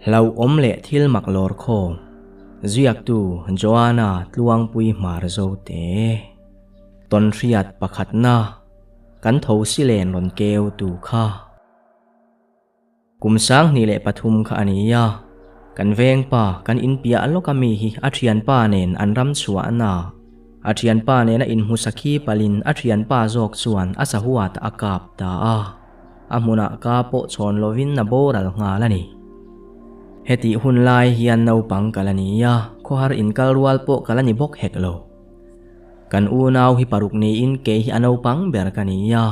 Hlauhawm leh thil mak lawr khawm, Ziaktu Joanna Tluangpui Hmar Zote. Tawnhriat pakhatna, Kan tho si len rawn keu tu kha. Kum 2003 kha a ni a, kan veng pa kan inpiah lawk ami hi a thianpa nen an ram chhuahna. A thianpa nena inhmu sakhi palin a thianpa zawk chuan a sahuat a kap ta a. A hmunah ka pawh chhawn lovin a boral nghal a ni. Hetih hun lai hian naupang ka la ni a, khawhar inkal rual pawh ka la ni bawk hek lo. Kan unau hi paruk niin kei hi a naupang ber ka ni a,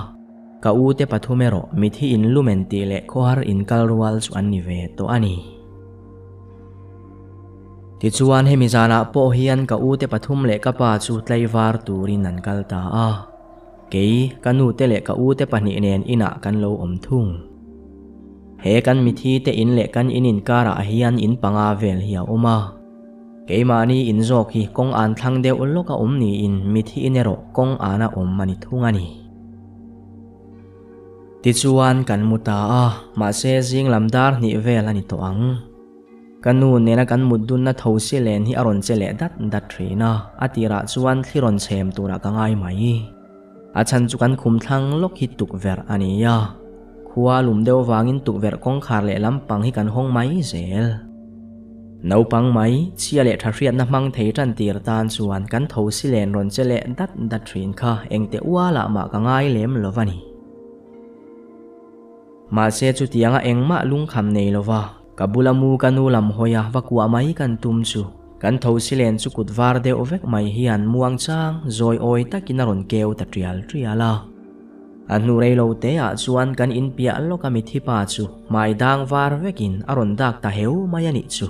ka ute pathum erawh mithi in lumen tih leh khawhar inkal rual chu an ni ve tawh a ni. Tichuan hemi zanah pawh hian ka ute pathum leh ka pa chu tlaivar turin an kal ta a. Kei, ka nute leh ka ute pahnih nen inah kan lo awm thung. He kan mithi te in leh kan in inkarah hian in panga vel hi a awm a. Keimahni in zawk hi kawng an thlang deuh lawk a awm niin mithi in erawh kawng ana awm a ni thung a ni. Tichuan kan mu ta a, mahse zing lam dar hnih vel a ni tawh ang. Ka nu nena kan mut dunna tho si len hi a rawn che leh dat dat thin a, a tirah chuan thli rawn chhem turah ka ngai mai. A chhan chu kan khum thlang lawk hi tukverh a ni a, khua lum deuh vangin tukverh kawngkhar leh lampang hi kan hawng mai zel. Naupang mai, chhia leh tha hriatna hmang thei tan tir tan chuan kan tho si len rawn che leh dat dat thin kha engte ualah mah ka ngai lem lo va ni. Mahse chutianga engmah lungkham nei lova ka bula mu ka nu lam hawi a va kuah mai kan tum chu kan tho silen chu kut var deuh vek mai hian muang chang zawi awi takin a rawn keu ta tial tial a. A hnu rei lo te ah chuan kan in piah lawk a mithi pa chu hmai dang var vekin a rawn dak ta heu mai a nih chu.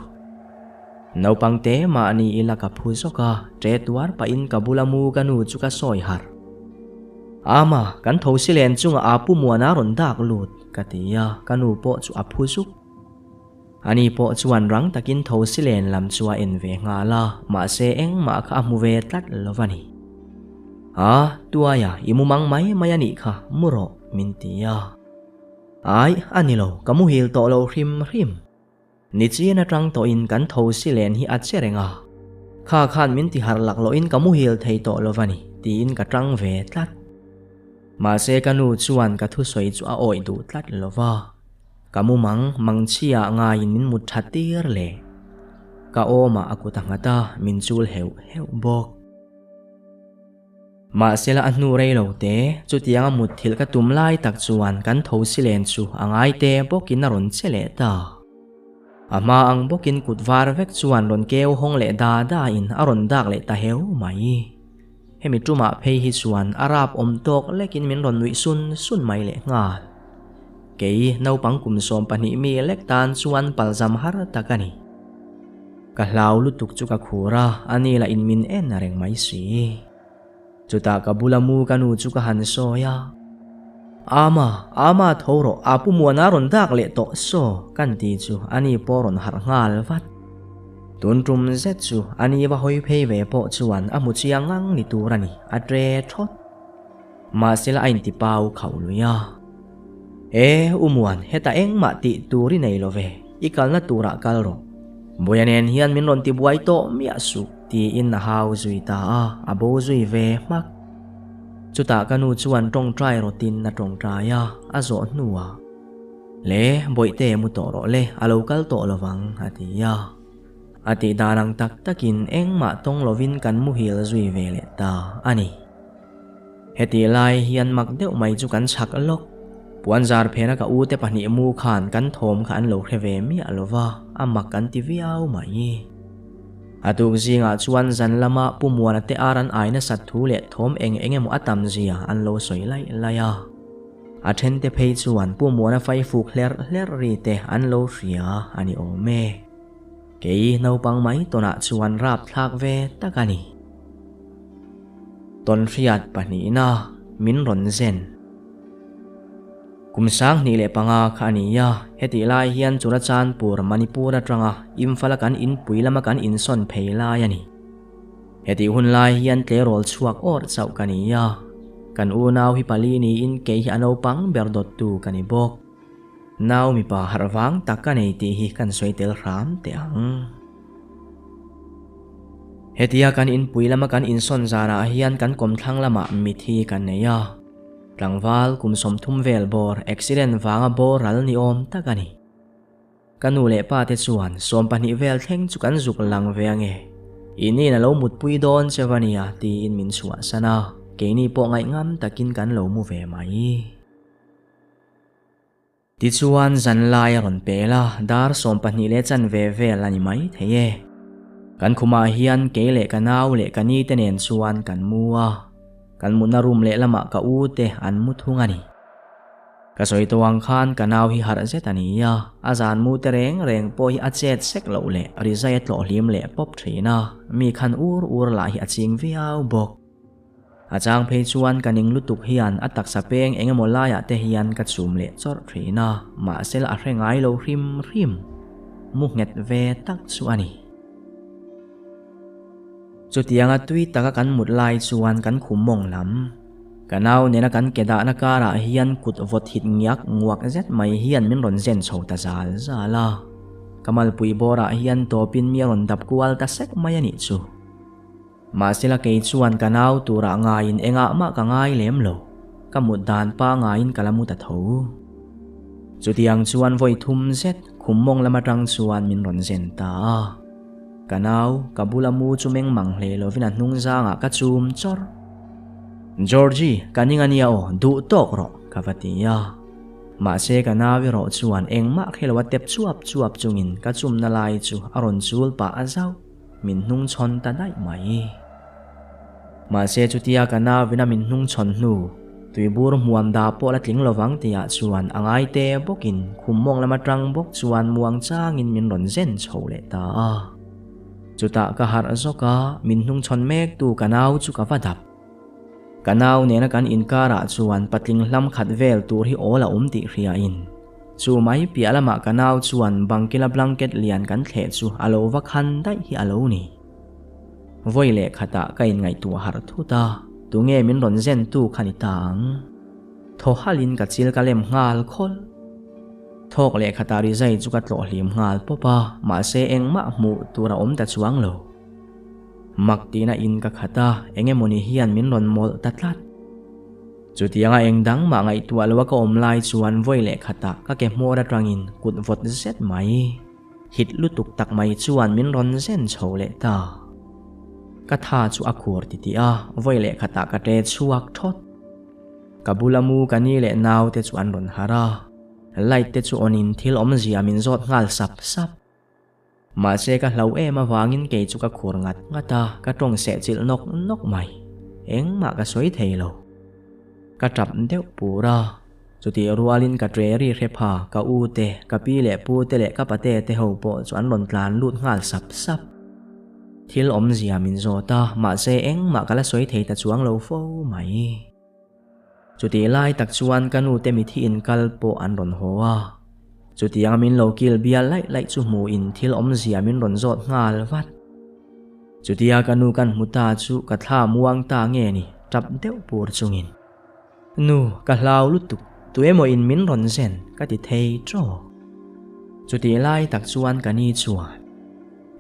Naupang te mahni ila ka phu zawk a, ṭe tuar pahin ka bula mu ka nu chu ka sawi harh. Ama, kan tho si len chungah a pu Muana rawn dak lut, ka ti a, ka nu pawh chu a phu zuk. Ani pawh chuan rang takin tho si len lam chu a en ve nghal a, mahse engmah kha a hmu ve tlat lo va ni. A, Tuaia, i mu mang mai mai a nih kha, mu rawh, min ti a. Ai, a ni lo, ka muhil tawh lo hrim hrim. Nichin atang tawhin kan tho si len hi a che reng a, kha khan min ti harh laklawhin ka muhil thei tawh lo va ni tiin ka tang ve tlat. Mahse ka nu chuan ka thusawi chu a awih duh tlat lo va, ka mumang mangchhia ngaiin min mut tha tir leh. Ka awmah a kut a nghat a, min chul heuh heuh bawk. Mahsela a hnu rei lo te, chutianga mutthilh ka tum lai tak chuan kan tho si len chu a ngai te bawkin a rawn che leh ta. A hma ang bawkin kut var vek chuan rawn keu hawng leh da da in a rawn dak leh ta heu mai. Hemi tumah phei hi chuan a rap awm tawk lekin min rawn nuih sun sun mai leh nghal. Kei naupang kum 12 mi lek tan chuan palzam har tak a ni. Ka hlau lutuk chu ka khur a, ani lah in min en reng mai si. Chutah ka bula mu ka nu chu ka han sawi a, Ama, ama tho rawh, a pu Muana rawn dak leh tawh saw kan ti chu ani pawh rawn harh nghal vat. Tun tum zet chu ani va hawi phei ve pawh chuan a hmu chiang ngang ni tur a ni, a tre thawt. Mahsela a inti pau khauh lui a. E, U Muan, heta engmah tih tur i nei lo ve, i kalna turah kal rawh. Buaia nen hian min rawn ti buai tawh miah suh, tiin a hau zui ta a, a bo zui ve hmak. Chutah ka nu chuan tawngtai rawtin a tawngtai a, a zawh hnuah, Le, Bawihte mu tawh rawh le, a lo kal tawh lo vang, a ti a. A tih dan ang tak takin engmah tawng lovin kan muhil zui ve leh ta a ni. Hetih lai hian mak deuh mai chu kan chhak lawk. Puan zar phena ka ute pahnih mu khan kan thawm kha an lo hre ve miah lo va, a mak an ti viau mai. A tuk zingah chuan zan lama Pu Muana te ar an ai nasat thu leh thawm eng eng emaw a tam zia an lo sawi laih laih a. A thente phei chuan Pu Muana fai fuk hlerh hlerh ri te an lo hria a ni awm e. Kei naupang mai tawnah chuan rapthlak ve tak a ni. Tawnhriat pahnihna min rawn zen. Kum 2005 kha a ni a, hetih lai hian Churachandpur, Manipur atanga Imphal-a kan inpui lama kan insawn phei lai a ni. Hetih hun lai hian tleirawl chhuak awrh chauh ka ni a, kan unau hi pali niin kei hi a naupang ber dawttu ka ni bawk. Nau mipa harh vang tak ka nei tih hi kan sawi tel hram teh ang. Hetia kan inpui lama kan insawn zanah hian kan kawmthlang lamah mithi kan nei a. Tlangval kum 30 vel bawr accident vanga boral ni awm tak a ni. Ka nu leh pa te chuan 20 vel thleng chu kan zuk lang ve ange. Inin a lo mutpui dawn che va nia tiin min chhuahsan a, keini pawh ngaihngam takin kan lo mu ve mai. Tichuan zanlai a rawn pel a, dar 12 leh chanve vel a ni mai thei e. Kan khumah hian kei leh ka nau leh ka ni te nen chuan kan mu a, kan mutna room lehlamah ka u te an mu thung a ni. Ka sawi tawh ang khan ka nau hi harh zet a ni a, a zan mu te reng reng pawh hi a chet sek loh leh rizai a tlawh hlim leh pawp thin a, mi khan ur ur lah hi a ching viau bawk. A chang phei chuan ka ning lutuk hian a taksa peng eng emaw laiah te hian ka chum leh chawrh thin a, mahse a hre ngai lo hrim hrim. Mu nghet ve tak chu a ni. Chutianga tui taka kan mut lai chuan kan khum mawng lam. Ka nau nena kan ke dahna karah hian kut vawt hit ngiak nguak zet mai hian min rawn zen chho ta zal zal a. Ka malpui bawrah hian tawpin mi a rawn dap kual ta sek mai a nih chu. Mahsela kei chuan ka nau turah ngaiin engah mah ka ngai lem lo, ka mut dan pangaiin ka la mu ta tho. Chutiang chuan vawi thum zet khum mawng lam atang chuan min rawn zen ta a. Ka nau, ka bula mu chu meng mang hle lovin a hnung zangah ka chum chawr. Georgie, ka ning a nia aw, duh tawk rawh, ka va ti a. Mahse ka nau erawh chuan engmah hre lo a tep chuap chuap chungin ka chumna lai chu a rawn chul pah a zauh. Min hnung chhawn ta daih mai. Mahse chutia ka nauin a min hnung chhawn hnu, tuibur hmuam dah pawh la tling lovang tihah chuan a ngai te bawkin khum mawng lam atang bawk chuan muang changin min rawn zen chho leh ta a. Chutah ka harh zawk a, min hnung chhawn mek tu ka nau chu ka va dap. Ka nau nena kan inkarah chuan patling hlam khat vel tur hi awl a awm tih hriain, chu mai piah lamah ka nau chuan bangkila blanket lian kan thleh chu a lo va khan daih hi a lo ni. Vawi leh khatah ka inngaihtuah harh thut a, tunge min rawn zen tu kha ni ta ang. Thaw halin ka chil ka lem nghal khawlh. Thawk leh khatah rizai chu ka tlawh hlim nghal pawp a, mahse engmah hmuh tur a awm ta chuang lo. Mak tihna in ka khat a, eng emawni hian min rawn mawlh ta tlat. Chutianga eng dang mah ngaihtuah loa ka awm lai chuan vawi leh khatah ka ke hmawr atangin kut vawt zet mai, hit lutuk tak mai chuan min rawn zen chho leh ta. Ka tha chu a khur titih a, vawi leh khatah ka ṭe chhuak thawt. Ka bula mu ka ni leh naute chu an rawn harh a, light te chu on in thil awmzia min zawt nghal sap sap. Mahse ka hlau em avangin kei chu ka khur ngat ngat a, ka tawng seh chilh nawk nawk mai. Engmah ka sawi thei lo. Ka tap deuh pur a, chutih rualin ka tre ri hre pha, ka u te, ka pi leh pu te leh ka pate te ho pawh chu an rawn tlan lut nghal sap sap. Thil awmzia min zawt a, mahse engmah ka la sawi thei ta chuang lo fo mai. Chutih lai tak chuan ka nu te mithi inkal pawh an rawn haw a. Chutianga min lo kil bial laih laih chu hmuhin thil awmzia min rawn zawt nghal vat. Chutia ka nu kan hmu ta chu ka thla muang ta nge ni tap deuh pur chungin. Nu, ka hlau lutuk, tu emaw in min rawn zen ka ti thei tawk. Chutih lai tak chuan ka ni chuan.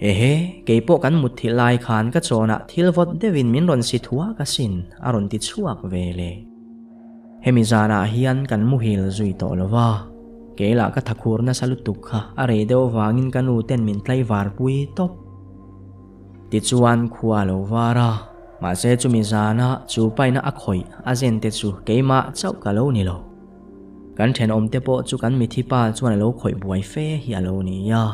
Ehe, kei pawh kan mutthilh lai khan ka chawnah thil vawt deuhin min rawn si thuak asin, a rawn ti chhuak ve le. Hemi zanah hian kan muhil zui tawh lo va, kei lah ka thakhur nasa lutuk kha a rei deuh vangin ka nu ten min tlaivar pui tawp. Tichuan khua a lo var a, mahse chumi zana chu paina a khawih a zen te chu keimah chauh ka lo ni lo. Kan thenawmte pawh chu kan mithi pa chuan a lo khawih buai fe hi a lo ni a.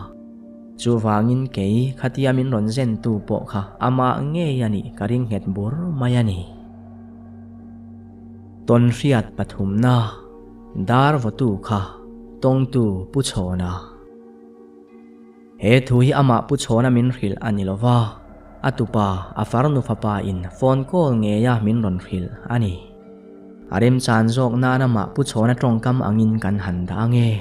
Chuvangin kei khatia min rawn zen tu pawh kha amah ngei a nih ka ring nghet bur mai a ni. Tawnhriat pathumna, Dar vawtu kha tawngtu Pu Chhawna. He thu hi amah Pu Chhawna min hrilh a ni lova, a tupa, a farnu fapa in phone call ngeia min rawn hrilh a ni. A remchan zawk nan amah Pu Chhawna tawngkam angin kan han dah ange.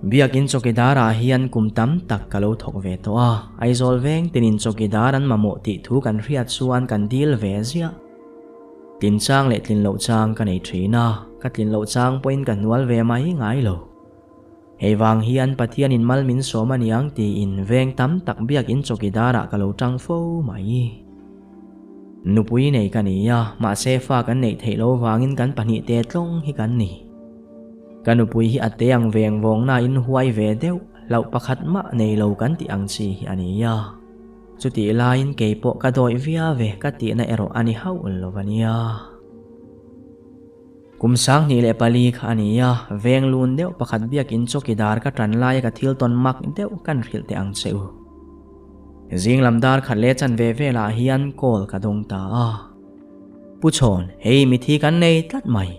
Biakin chawkidar ah hian kum tam tak ka lo thawk ve tawh a, Aizawl veng tinin chawkidar an mamawh tih thu kan hriat chuan kan dil ve ziah. Tlin chang leh tlin loh chang ka nei thin a, ka tlin loh chang pawhin ka hnual ve mai ngai lo. Hei vang hian Pathianin mal min sawm a niang tiin veng tam tak biakin chawkidarah ka lo tang fo mai. Nupui nei ka ni a, mahse fa kan neih theih lo vangin kan pahnihte tlawng hi kan ni. Ka nupui hi a te ang veng vawng nain huai ve deuh, hlauh pakhat mah nei lo kan tih ang chi hi a ni a. Chutih laiin kei pawh ka dawih viau ve ka tihna erawh a ni hauh lo a nia. Kum 2004 kha a ni a, veng lun deuh pakhat biakin chawkidar ka tan laia ka thil tawn mak deuh kan hrilh teh ang che u. Zing lam dar khat leh chanve velah hian call ka dawng ta a. Pu Chhawn, hei mithi kan nei tlat mai.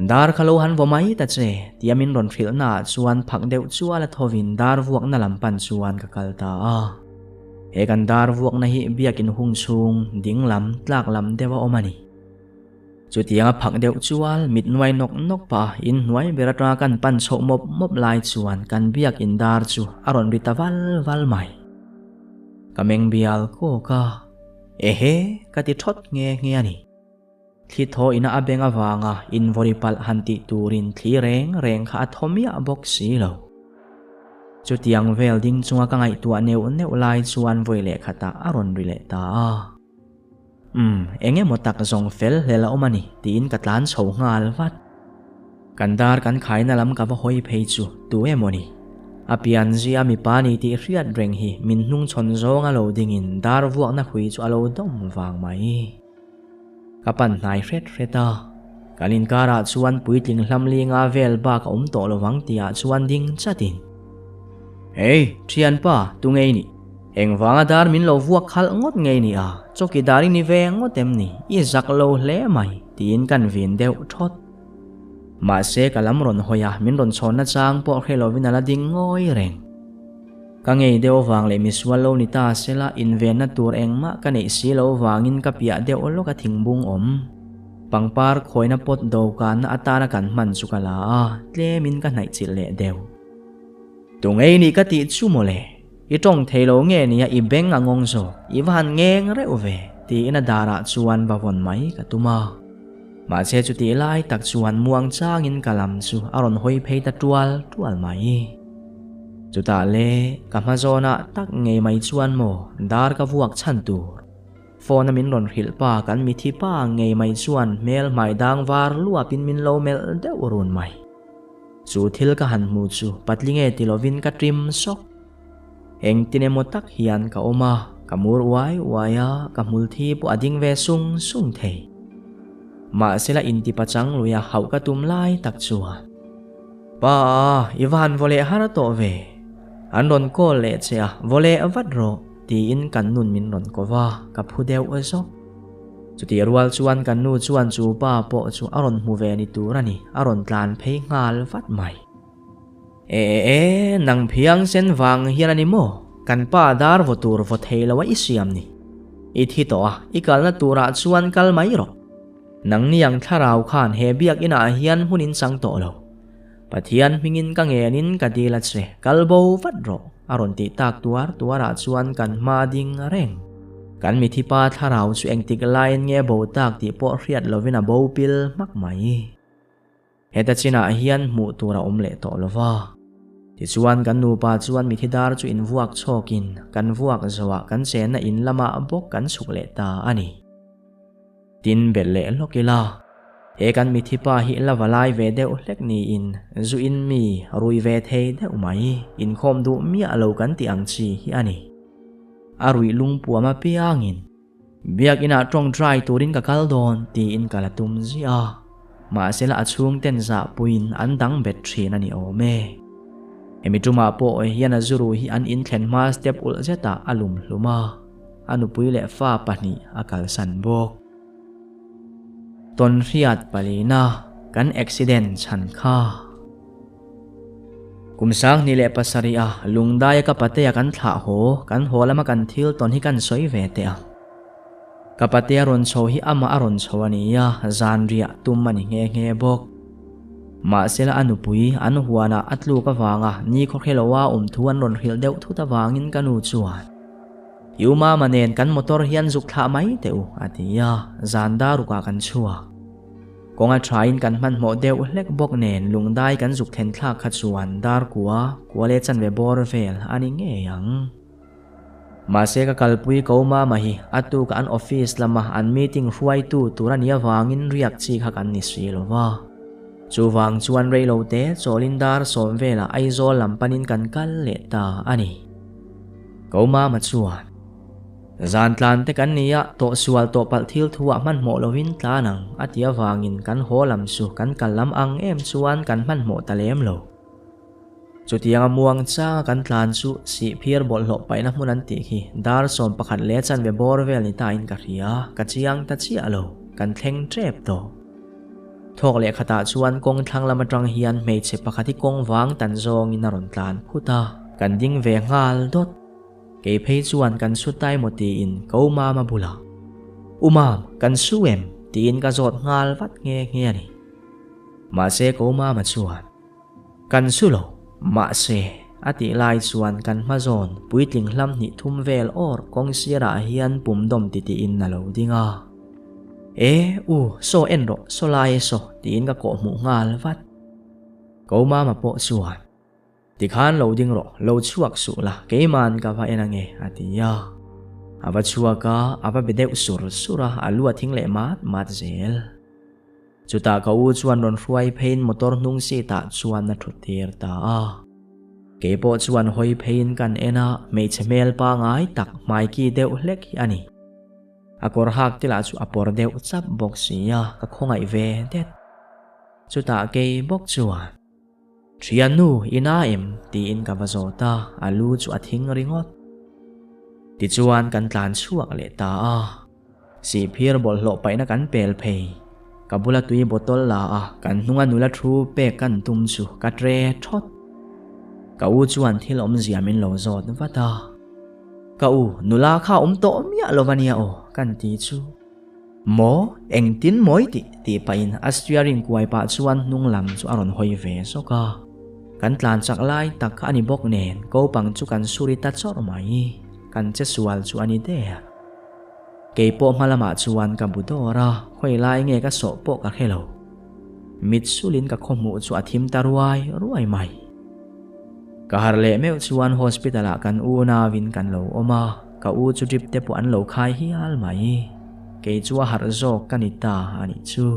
Dar kha lo han vaw mai ta che, tia min rawn hrilh naah chuan phak deuh chual a thovin dar vuakna lam pan chuan ka kal ta a. He kan dar vuakna hi biakin hung chhung ding lam tlak lam deuh a awm a ni. Chutianga phak deuh chual mit nuai nawk nawk pah in hnuai ber atanga kan pan chhoh mawp mawp lai chuan kan biakin dar chu a rawn ri ta val val mai. Ka meng bial kawk a, Ehe, ka ti thawt nghe nghe a ni. Thli thaw ina a beng avanga invawri palh han tih turin thli reng reng kha a thaw miah bawk si lo. Chutiang vel ding chunga ka ngaihtuah neuh neuh lai chuan vawi leh khatah a rawn ri leh ta a. Umm, eng emaw tak zawng fel hlel a awm a ni tiin ka tlan chho nghal vat. Kan dar kan khaina lam ka va hawi phei chu tu emaw ni? A pianzia mipa ni tih hriat reng hi min hnungchhawn zawng a lo dingin dar vuakna hui chu a lo dawm vang mai. Ka pan hnai hret hret a, kan inkarah chuan puitling hlam linga vel bak a awm tawh lovang tihah chuan ding chatin, Hey, thianpa, tu ngei ni? Engvanga dar min lo vuak khalh ngawt ngei ni a, chawki dar i ni ve ngawt em ni? I zak lo hle mai, tiin kan vin deuh thawt. Mahse ka lam rawn hawi a, min rawn chhawnna chang pawh hre lovin a la ding ngawi reng. Ka ngei deuh vang leh misual lo ni ta sela invenna tur engmah ka neih si lo vangin ka piah deuh lawk a thingbung awm. Pangpar khawina pot dawhkanna atana kan hman chu ka la a, tlemin ka hnaih chilh leh deuh. Tu ngei nih ka tih chu mawle, i tawng thei lo nge nia i beng a ngawng zawk, i va han ngeng reuh ve, tiin a darah chuan va vawn mai ka tum a. Mahse chutih lai tak chuan muang changin ka lam chu a rawn hawi phei ta tual tual mai. Chutah le ka hma zawnah tak ngei mai chuan maw dar ka vuak chhan tur. Phone a min rawn hrilh pa kan mithi pa ngei mai chuan hmel hmai dang var luapin min lo melh deuh run mai. Chu thil ka han hmu chu patlinge ti lovin ka trim sawk. Engtin emaw tak hian ka awm a, ka mur uai uai a, ka hmul thi pawh a ding ve sung sung thei. Mahsela intipachang luia hauh ka tum lai tak chuan, Pa, i va han vaw leh har tawh ve. An rawn call leh che a, vaw leh vat rawh, tiin kan nun min rawn ko va, ka phu deuh zawk. Chutih rual chuan kan nu chuan chu pa pawh chu a rawn hmu ve ni tur a ni, a rawn tlan phei nghal vat mai. E e e, nang phiang sen vang hian a ni maw? Kan pa dar vaw tur vaw thei lo a i siam ni. I thi tawh a, i kalna turah chuan kal mai rawh. Nangni ang thlarau khan he biakinah hian hmun in chang tawh lo. Pathian hmingin ka ngenin ka dil a che, kal bo vat rawh, a rawn tih tak tuar tuarah chuan kan hma ding reng. Kan mithi pa thlarau chu engtik laiin nge bo tak tih pawh hriat lovin a bo pil hmak mai. Heta chinah hian hmuh tur a awm leh tawh lo va. Tichuan kan nupa chuan mithi dar chu invuak chhawkin kan vuak zawhah kan chenna in lamah bawk kan chhuk leh ta a ni. Tin belh leh lawk ila, he kan mithi pa hi la va lai ve deuh hlek niin zu in mi rui ve thei deuh mai, inkhawm duh miah lo kan tih ang chi hi a ni. A ruih lungpuam apiangin Biakinah tawngtai turin ka kal dawn tiin ka la tum ziah a, mahsela a chhungten zahpuiin an dang bet thin a ni awm e. Hemi tumah pawh hian a zuru hi an inthlen hma step ulh zetah a lum hlum a, a nupui leh fa pahnih a kalsan bawk. Tawnhriat palina kan accident chhan kha. Kum 2007 a Lungdaia ka patea kan thlah haw, kan haw lama kan thil tawn hi kan sawi ve teh ang. Ka patea rawn chho hi amah a rawn chho a ni a, zan riah tum a ni nghe nghe bawk. Mahsela a nupui an huanah a tluk avanga ni khawhre loa awm thu an rawn hrilh deuh thut avangin ka nu chuan. I u Mama nen kan motor hian zuk thlah mai teh u, a ti a, zan darukah kan chhuak. Kawnga thain kan hmanhmawh deuh hlek bawk nen lungdai kan zuk thlen thlak kha chuan dar kua, kua leh chanve bawr vel a ni ngei ang. Mahse ka kalpui ko Mama hi a tuk an office lama an meeting hruaitu tur a nih avangin riak chi kha kan ni si lo va. Chuvang chuan reilote chawlin dar sawm velah Aizawl lam panin kan kal leh ta a ni. Ko Mama chuan, Zan tlan te kan ni a, tawh sual tawh palh thil thu ah hmanhmawh lovin tlan ang a ti avangin kan haw lam chu kan kal lam ang em chuan kan hmanhmawh ta lem lo. Chutianga muang changa kan tlan chu sihphir bawlhhlawh paihna hmun an tih khi dar 11 leh chanve bawr vel ni ta in ka hria, ka chiang ta chiah lo, kan thleng tep tawh. Thawk leh khatah chuan kawng thlang lam atang hian hmeichhe pakhat hi kawng vang tan zawngin a rawn tlan phut a, kan ding ve nghal dawt. Kei phei chuan kan su tai maw tiin ka u Mama bulah, U Mam, kan su em? tiin ka zawt nghal vat nghe nghe a ni. Mahse ka u Mama chuan, Kan su lo, mahse, a tih lai chuan kan hma zawn puitling hlam hnih thum vel awr kawng sirah hian pum dawm titihin a lo ding a. E, u, saw en rawh, saw lai e saw, tiin ka kawhhmuh nghal vat. Ko Mama pawh chuan, Tikhan lo ding rawh, lo chhuak suh la, keiman ka va en ange, a ti a. A va chhuak a, a va be deuh sur sur a, a lu a thing leh mat mat zel. Chutah ka u chuan rawn hruai pheiin motor hnung seat ah chuan a thut tir ta a. Kei pawh chuan hawi pheiin kan en a, hmeichhe hmel pangai tak hmai ki deuh hlek hi a ni. A kawr hak te lah chu a pawr deuh chap bawk si a, ka khawngaih ve det. Chutah kei bawk chuan, Thiannu, i na em? tiin ka va zawt a, a lu chu a thing ringawt. Tichuan kan tlan chhuak leh ta a. Sihphir bawlhhlawh paihna kan pel phei. Ka bula tui bottle la a, kan hnunga nula thu pek kan tum chu ka tre thawt. Ka u chuan thil awmzia min lo zawt vat a. Ka u, nula kha awm tawh miah lo va nia aw, kan ti chu. Maw, engtin mawi tih tih pahin a steering kuai pah chuan hnung lam chu a rawn hawi ve zawk a. Kan tlan chak lai tak kha a ni bawk nen kopang chu kan suri ta chawrh mai. Kan che sual chu a ni der. Kei pawh hma lamah chuan ka bu dawr a, khawi lai nge ka sawh pawh ka hre lo. Mit sulin ka khawhmuh chu a thim ta ruai ruai mai. Ka harh leh meuh chuan hospital ah kan u nauin kan lo awm a, ka u chu drip te pawh an lo khai hial mai. Kei chu a harh zawk ka ni ta a nih chu.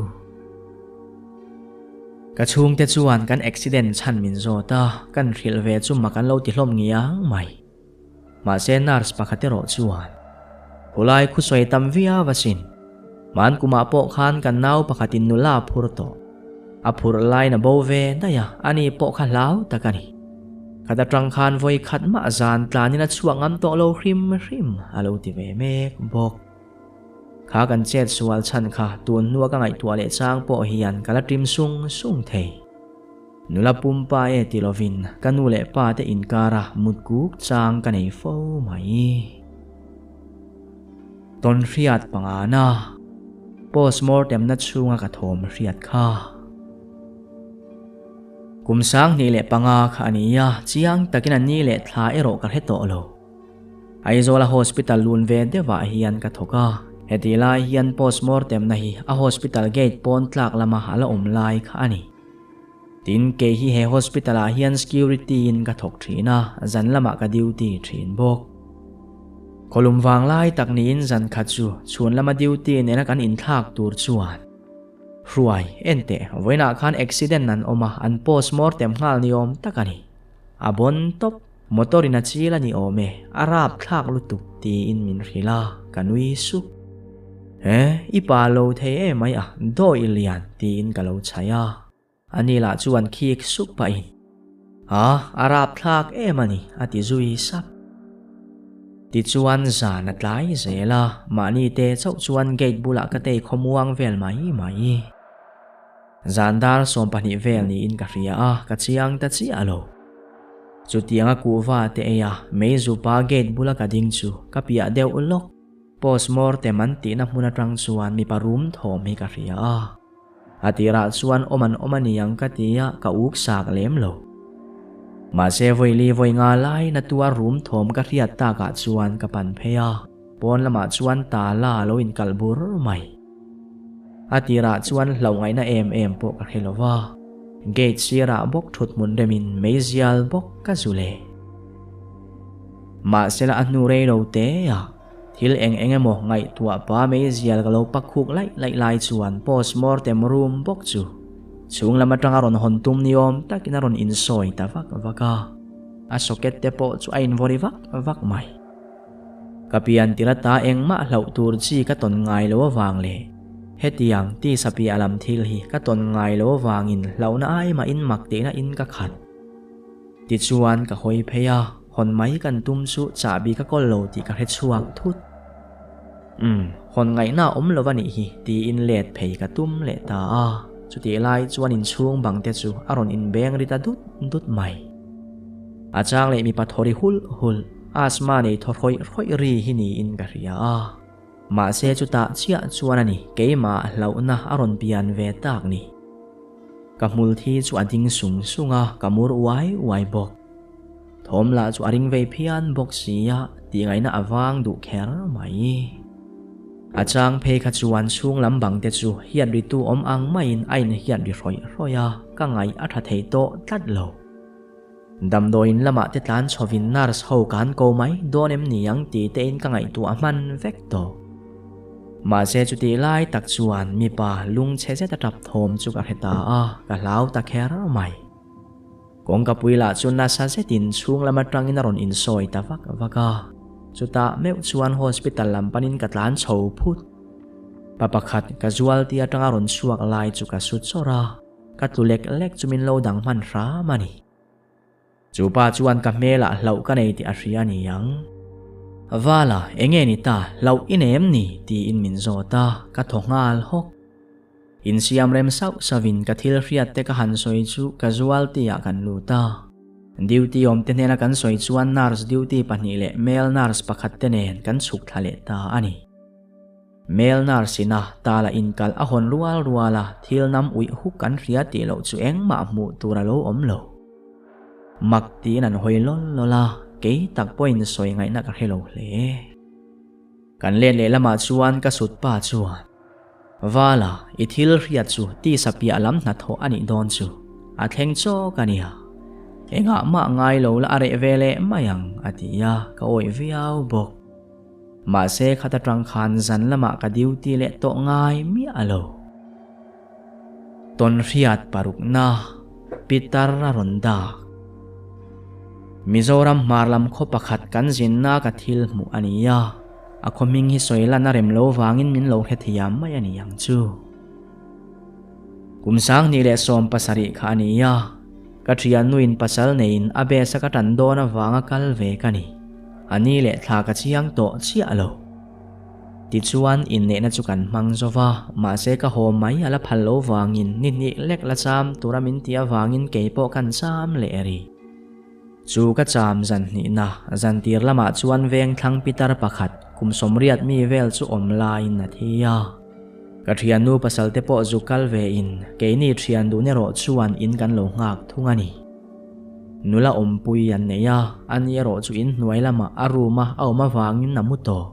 Ka chhungte chuan kan accident chhan min zawt a, kan hrilh ve chu mak an lo ti hlawm ngiang mai. Mahse nurse pakhat erawh chuan, Khulai khusawi tam viau asin. Hman kumah pawh khan kan nau pakhatin nula a phur tawh. A phurh laiin a bo ve daih a, ani pawh kha hlau tak a ni. Khat atang khan vawi khat mah zan tlanin a chhuak ngam tawh lo hrim hrim a lo ti ve mek bawk. Kha kan chet sual chhan kha tun hnua ka ngaihtuah leh chang pawh hian ka la ṭim sung sung thei. Nula pumpa e ti lovin ka nu leh pa te inkara mut kuk chang ka nei fo mai. Tawn hriat pangana postmortem na chhunga ka thawm hriat kha. Kum 2005 kha a ni a, chiang takin a ni leh thla erawh ka hre tawh lo. Aizawla hospital lun ve deuhah hian ka thawk a, heti lai hian postmortem na hi a hospital gate pawn tlak lama a la awm lai kha a ni. Tin, kei hi he hospital ah hian security in ka thawk thin a, zan lamah ka duty thin bawk. Khawlum vang lai tak niin zan khat chu chhun lama duty nena kan inthlak tur chuan Hruai, enteh, vawiinah khan accident an awm a, an postmortem nghal ni awm tak a ni. A bon tawp. Motor in a chil a ni awm e, a rap thlak lutuk tiin min hrilh a, ka nui sup. He, i pa lo thei em mai a, dawi lian tiin ka lo chhaih a. Ani lah chuan khik sup pahin, A, a rap thlak em a ni, a ti zui sap. Tichuan zan a tlai zel a, mahni te chauh chuan gate bulah ka tei khawmuang vel mai mai. Zan dar 12 vel niin ka hria a, ka chiang ta chiah lo. Chutianga kuhva te ei a, meizupa gate bula ka ding chu ka piah deuh lawk. Postmortem an tihna hmun atang chuan mipa rum thawm hi ka hria a. A tirah chuan awm an awm a niang ka ti a, ka uk sak lem lo. Mahse vawi li vawi nga lai na tuar rum thawm ka hriat takah chuan ka pan phei a, pawn lamah chuan tala a lo inkalh bur mai. A tirah chuan hlauh ngaihna em em pawh ka hre lo va, gate sirah bawk thut hmun remin meizial bawk ka zu leh. Mahsela a hnu rei lo te a, thil eng eng emaw ngaihtuah pa meizial ka lo pak khuk laih laih lai chuan post mortem room bawk chu chhung lam atanga rawn hawn tum ni awm takin a rawn insawi ta vak vak a, a socket te pawh chu a invawri vak vak mai. Ka pian tir ata engmah hlauh tur chi ka tawn ngai lo avang leh hetiang tisa piah lam thil hi ka tawn ngai lo avangin hlauhna ai mahin mak tihna in ka khat. Tichuan ka hawi phei a, hawn mai kan tum chu chahbi ka kawl lo tih ka hre chhuak thut. Umm, hawn ngaihna a awm lo a nih hi tiin let phei ka tum leh ta a, chutih lai chuan inchhung bang te chu a rawn inbeng ri ta dut dut mai. A chang leh mipa thaw ri hulh hulh, asthma nei thaw hrawih hrawih ri hi niin ka hria a. Mahse chutah chiah chuan a ni keimah hlauhna a rawn pian ve tak ni. Ka hmul thi chu a ding sung sung a, ka mur uai uai bawk. Thawm lah chu a ring vei phian bawk si a, tihngaihna a vang duh kher mai. A chang phei kha chuan chhung lam bang te chu hiat ritu awm ang maiin a inhiat ri hrawih hrawih a, ka ngaih a tha thei tawh tlat lo. Damdawiin lamah te tlan chhovin nurse ho kan ko mai dawn em ni ang tih te in ka ngaihtuah hman vek tawh. Mahse chutih lai tak chuan mipa lungchhe zet a tap thawm chu ka hre ta a, ka hlau ta kher mai. Kawngka pui lah chu nasa zetin chhung lam atangin a rawn insawi ta vak vak a, chutah meuh chuan hospital lam panin ka tlan chho phut. Pa pakhat ka zual tih atanga rawn chhuak lai chu ka su chawrh a. Ka tlu lek lek chu min lo dang hman hram a ni. Chu pa chuan ka hmelah hlauh ka nei tih a hria a ni ang. Vala, enge ni ta, hlauh i nei em ni? tiin min zawt a, ka thaw nghal hawk. Insiam rem sauh sauhin ka thil hriat te ka han sawi chu ka zual tihah kan lut a. Duty awm te hnena kan sawi chuan nurse duty pahnih leh male nurse pakhat te nen kan chhuk thla leh ta a ni. Mel nurse ina tala inkal a hawn rual rual a, thil nam uih huk kan hria tih loh chu engmah hmuh tur a lo awm lo. Mak tiin an hawi lawl lawl a, kei tak pawhin sawi ngaihna ka hre lo hle. Kan let leh lamah chuan ka sut pa chuan, Vala, i thil hriat chu tisa piah lam hnathawh a nih dawn chu, a thleng chawk a nia. Engah mah ngai lo la a reh ve leh mai ang, a ti a, ka awih viau bawk. Mahse khat atang khan zan lamah ka duty leh tawh ngai miah lo. Tawnhriat parukna Pitar a rawn dak. Mizoram hmar lam khaw pakhat kan zinna ka thil hmuh a ni a, a khaw hming hi sawi lan a rem lo vangin min lo hrethiam mai a ni ang chu. Kum 2017 kha a ni a, ka thiannuin pasal neiin a base a ka tan dawn avanga kal ve ka ni. A ni leh thla ka chiang tawh chiah lo. Tichuan inneihna chu kan hmang zo va, mahse ka haw mai a la phal lo vangin ni hnih lek la cham tura min tih avangin kei pawh kan cham leh rih. Chu ka cham zan hnihna zantir lamah chuan vengthlang pitar pakhat kum 80 mi vel chu awm laiin a thi a. Ka thiannu pasal te pawh zu kal ve in keini thian duhna erawh chuan in kan lo nghak thung a ni. Nula awmpui an nei a, ani erawh chu in hnuai lamah a room a a awm avangin a mu tawh.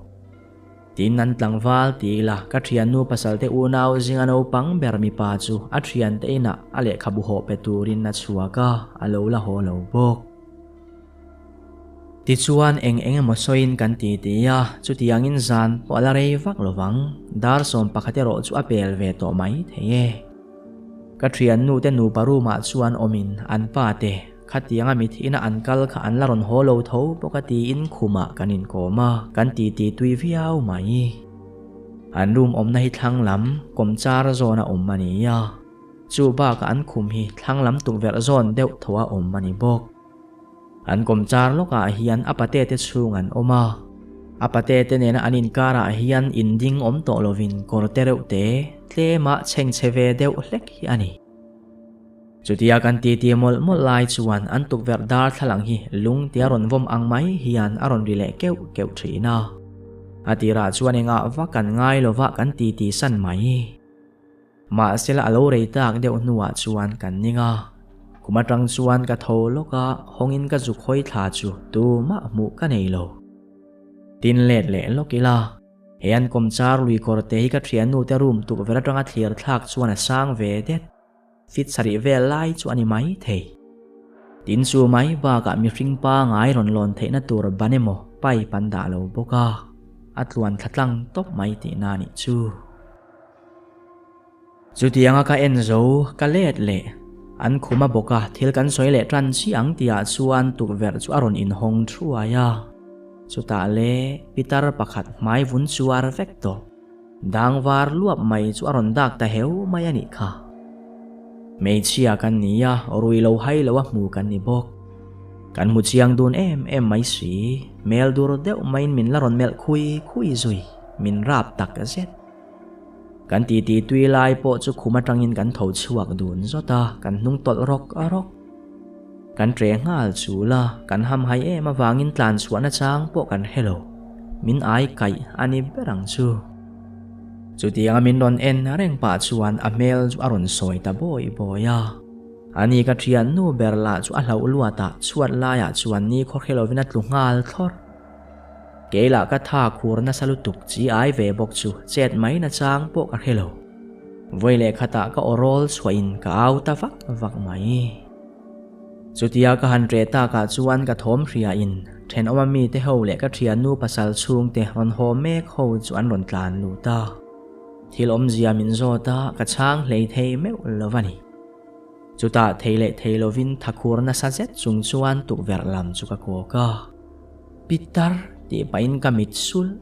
Tin an tlangval ti ila ka thiannu pasal te unau zinga naupang ber mipa chu a thiante inah a lehkhabu hawh pe turin a chhuak a, a lo la haw lo bawk. Tichuan eng eng emaw sawiin kan ti ti a, chutiangin zan pawh a la rei vak lo vang, dar 11 erawh chu a pel ve tawh mai thei e. Ka thiannu te nupa room ah chuan awmin an pa te khatianga mithiina an kal kha an la rawn haw lo tho bawk a tiin khumah kan inkawm a, kan ti ti tui viau mai. An room awmna hi thlang lam kawmchar zawn a awm a ni a, chu bakah an khum hi thlang lam tukverh zawn deuh tho a awm a ni bawk. An kawmchar lawkah hian a pate te chhung an awm a, a pate te nena an inkarah hian inding awm tawh lovin kawr te reuh te tlema chhengchhe ve deuh hlek hi a ni. Chutia kan titi mawlh mawlh lai chuan an tukverh darthlalang hi lung tia rawn vawm ang mai hian a rawn ri leh keuh keuh thin a. A tirah chuan engah vak kan ngai lova kan titi san mai. Mahsela a lo rei tak deuh hnuah chuan kan ning a. Khum atang chuan ka tho lawk a, hawngin ka zuk hawi thla chu tumah hmuh ka nei lo. Tin let leh lawk ila, he an kawmchar lui kawr te hi ka thiannu te room tukverh atanga thlir thlak chuan a sang ve det. Fit sarih vel lai chu a ni mai thei. Tin chu mai bakah mihring pangai rawn lawn theihna tur ban emaw pipe an dah lo bawk a, a tluan thla tlang tawp mai tihna a nih chu. Chutianga ka en zo, ka let leh. An khum a bawk a, thil kan sawi leh tan chiah ang tihah chuan tukverh chu a rawn inhawng thuai a. Chutah le pitar pakhat hmai vun chuar vek tawh. Dang var luap mai chu a rawn dak ta heu mai a nih kha. Hmeichhia kan ni a, rui lo hai lo a hmu kan ni bawk. Kan hmu chiang dun em em mai si, hmel dur deuh maiin min la rawn melh khui khui zui, min rap tak zet. Kan titi tui lai pawh chu khum atangin kan tho chhuak dun zawt a, kan hnung tawlh rawk rawk. Kan ṭe nghal chul a, kan hamhai em avangin tlan chhuahna chang pawh kan hre lo. Min ai kaih a ni ber ang chu. Chutianga min rawn en reng pah chuan a hmel chu a rawn sawi ta bawi bawi a. Ani ka ṭhiannu ber lah chu a hlauh luatah chhuat laiah chuan ni khaw hre lovin a tlu nghal thlawrh. Kei lah ka tha khur nasa lutuk chi ai ve bawk chu chet mai na chang pawh ka hre lo. Vawi leh khatah ka aw rawl chhuahin ka au ta vak vak mai. Chutia ka han reh takah chuan ka thawm hriain thenawma mite ho leh ka thiannu pasal chhungte rawn haw mek ho chu an rawn tlan lut a. Thil awmzia min zawt a, ka chhang hlei thei meuh lo a ni. Chutah thei leh thei lovin tha khur nasa zet chung chuan tukverh lam chu ka kawk a. Pitar tih pahin ka mit sulh.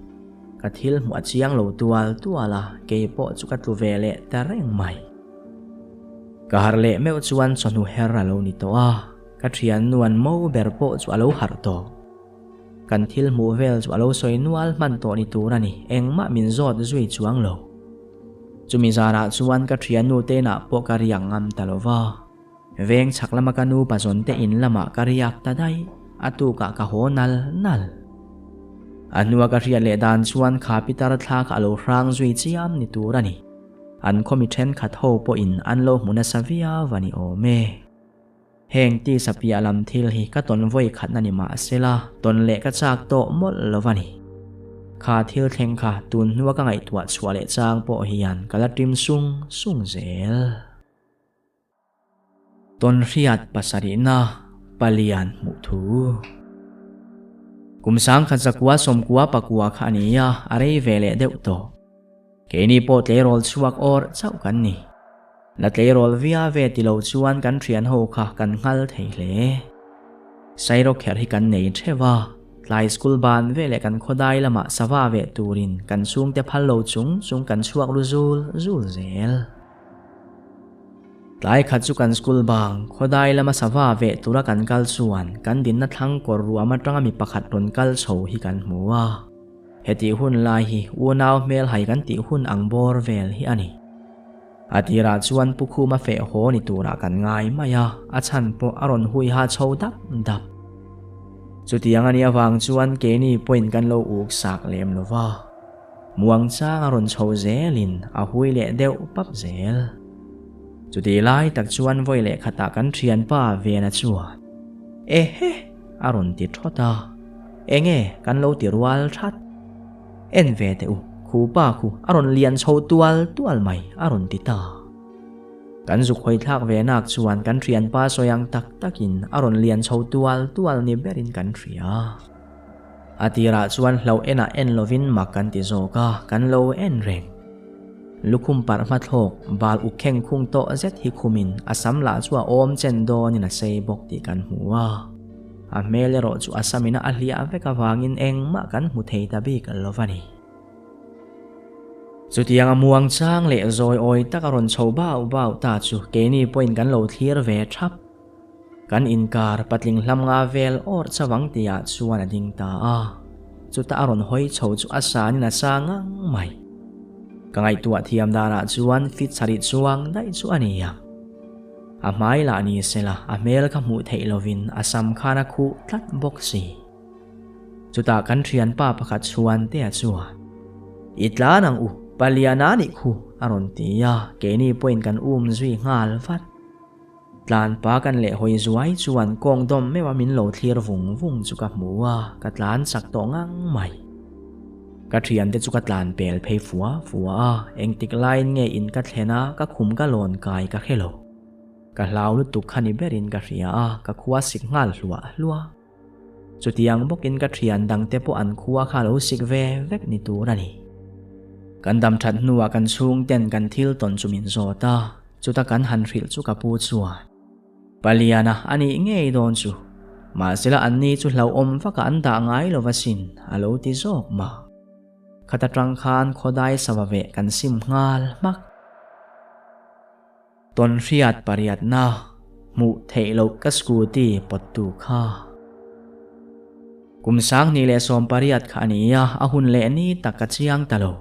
Ka thil hmuh a chiang lo tual tual a, kei pawh chu ka tlu ve leh ta reng mai. Ka harh leh meuh chuan chawhnu her a lo ni tawh a, ka thiannu an mo ber pawh chu a lo harh tawh. Kan thil hmuh vel chu a lo sawi nual hman tawh ni tur a ni, engmah min zawt zui chuang lo. Chumi zarah chuan ka thiannu te inah pawh ka riak ngam ta lo va. Veng chhak lama ka nu pazawn te in lamah ka riak ta daih, a tukah ka haw nal nal. A hnua ka hriat leh dan chuan kha pitar thla kha a lo hrang zui chiam ni tur a ni. An khawmi thenkhat ho pawhin an lo hmu nasa viau a ni awm e. Heng tisa piah lam thil hi ka tawn vawi khatna ni mah sela, tawn leh ka chak tawh mawlh lo a ni. Kha thil thleng kha tun hnua ka ngaihtuah chhuah leh chang pawh hian ka la ṭim sung sung zel. Tawnhriat pasarihna palian hmuh thu. Kum sangkhat zakua sawmkua pakua kha a ni a, a rei ve leh deuh tawh. Keini pawh tleirawl chhuak awr chauh kan ni. La tleirawl via ve ti lo chuan kan thian ho kha kan nghal thei hle. Sairawkherh hi kan nei theuh a, tlai school ban veleh kan khawdai lamah sava veh turin kan chhungte phal lo chung chung kan chhuak lu zul zul zel. Tlai khat chu kan school bang, khawdai lama sava veh tura kan kal chuan kan dinna thlang kawr ruam atanga mi pakhat rawn kal chho hi kan hmu a. Hetih hun lai hi unau hmel hai kan tih hun ang bawr vel hi a ni. A tirah chuan Pu Khuma feh haw ni turah kan ngai mai a, a chhan pawh a rawn hui ha chho dap dap. Chutiang a nih avang chuan keini pawhin kan lo uk sak lem lo va. Muangchang a rawn chho zelin a hui leh deuh pap zel. Chutih lai tak chuan vawi leh khatah kan thianpa Vena chuan, Ehe! a rawn ti thawt a. Enge kan lo ti rual that? En ve teh u, khu pa khu a rawn lian chho tual tual mai a rawn ti ta. Kan zuk hawi thlak ve nak chuan kan thianpa sawi ang tak takin a rawn lian chho tual tual ni berin kan hria. A tirah chuan hlauh enah en lovin mak kan ti zawk a, kan lo en reng. Lukhum parh hmathlawk, bal uk kheng khung tawh zet hi khumin a sam lah chu a awm chen dawnin a sei bawk tih kan hmu a. A hmel erawh chu a samina a hliah vek avangin engmah kan hmu thei ta bik lo va ni. Chutianga muang chang leh zawi awi taka rawn chho bau bau ta chu keini pawhin kan lo thlir ve thap. Kan inkar patling hlam nga vel awr chavang tihah chuan a ding ta a, chutah a rawn hawi chho chu a sanin a sa ngang mai. Ka ngaihtuah thiam danah chuan fit sarih chuang daih chu a ni ang. A hmai lah ni sela a hmel kha hmuh theih lovin a sam khan a khuh tlat bawk si. Chutah kan thianpa pakhat chhuan te a chuan, I tlan ang u, Paliana nih khu a rawn ti a, keini pawhin kan um zui nghal vat. Tlan pa kan leh hawi zuai chuan kawng dawm meuh a min lo thlir vung vung chu ka hmu a, ka tlan chak tawh ngang mai. Ka thiante chu ka tlan pel phei fua fua a, engtik laiin nge in ka thlen a, ka khum ka lawn kai ka hre lo. Ka hlau lutuk kha ni berin ka hria a, ka khua sik nghal hluah hluah. Chutiang bawkin ka thian dangte pawh an khua kha lo sik ve vek ni tur a ni. Kan dam that hnuah kan chhungten kan thil tawn chu min zawt a, chuta kan han hrilh chu ka pu chuan, Paliana a nih ngei dawn chu, mahsela anni chu hlauhawm vakah an dah ngai lo va sin, a lo ti zawk mah. Khata tang khan khawdai sava veh kan sim nghal hmak. Tawnhriat pariatna hmuh theih loh ka scooty pawttu kha. Kum 2018 kha a ni a, a hun leh ni tak ka chiang ta lo.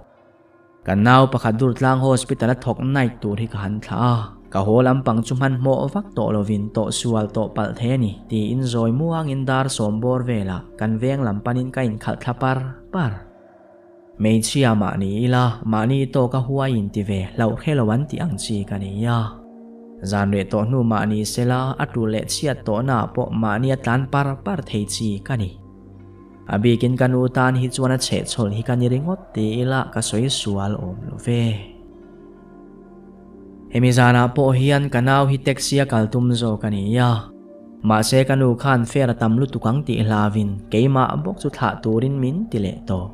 Kan nau pakhat Durtlang Hospital a thawk night tur hi ka han thlah a, ka haw lampang chu hmanhmawh vak tawh lovin tawh sual tawh palh thei a ni tiin zawi muangin dar sawm bawr velah kan veng lam panin ka inkhalh thla par par. Hmeichhia mahni ila, mahni tawka huai in ti ve hlauh hre lo an tih ang chi ka ni a. Zan reh tawh hnu mahni sela a tul leh chhiat tawhnaah pawh mahni a tlan par par thei chi ka ni. A bikin ka nu tan hi chuan a chhehchhawl hi ka ni ringawt ti ila ka sawi sual awm lo ve. Hemi zanah pawh hian ka nau hi taxi a kal tum zawk a ni a. Mahse ka nu khan fare a tam lutuk ang tih hlavin keimah bawk chu thlah turin min ti leh tawh.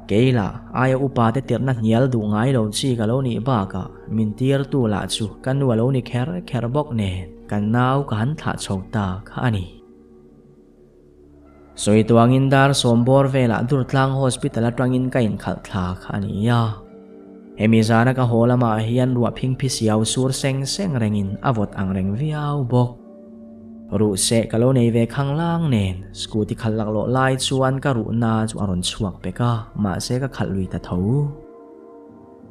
Kei lah aia upa te tirhna hnial duh ngai lo chi ka lo nih bakah min tirtu lah chu ka nu a lo ni kher kher bawk nen kan nau ka han thlah chho ta kha a ni. Sawi tuangin dar sawm bawr velah Durtlang Hospital atangin ka inkhalh thla kha a ni a. Hemi zana ka haw lamah hian ruah phingphi siau sur seng seng rengin a vawt ang reng viau bawk. Ruh seh ka lo nei ve khang lang nen scooty khalh laklawh lai chuan ka ruhna chu a rawn chhuak pek a, mahse ka khalh lui ta tho.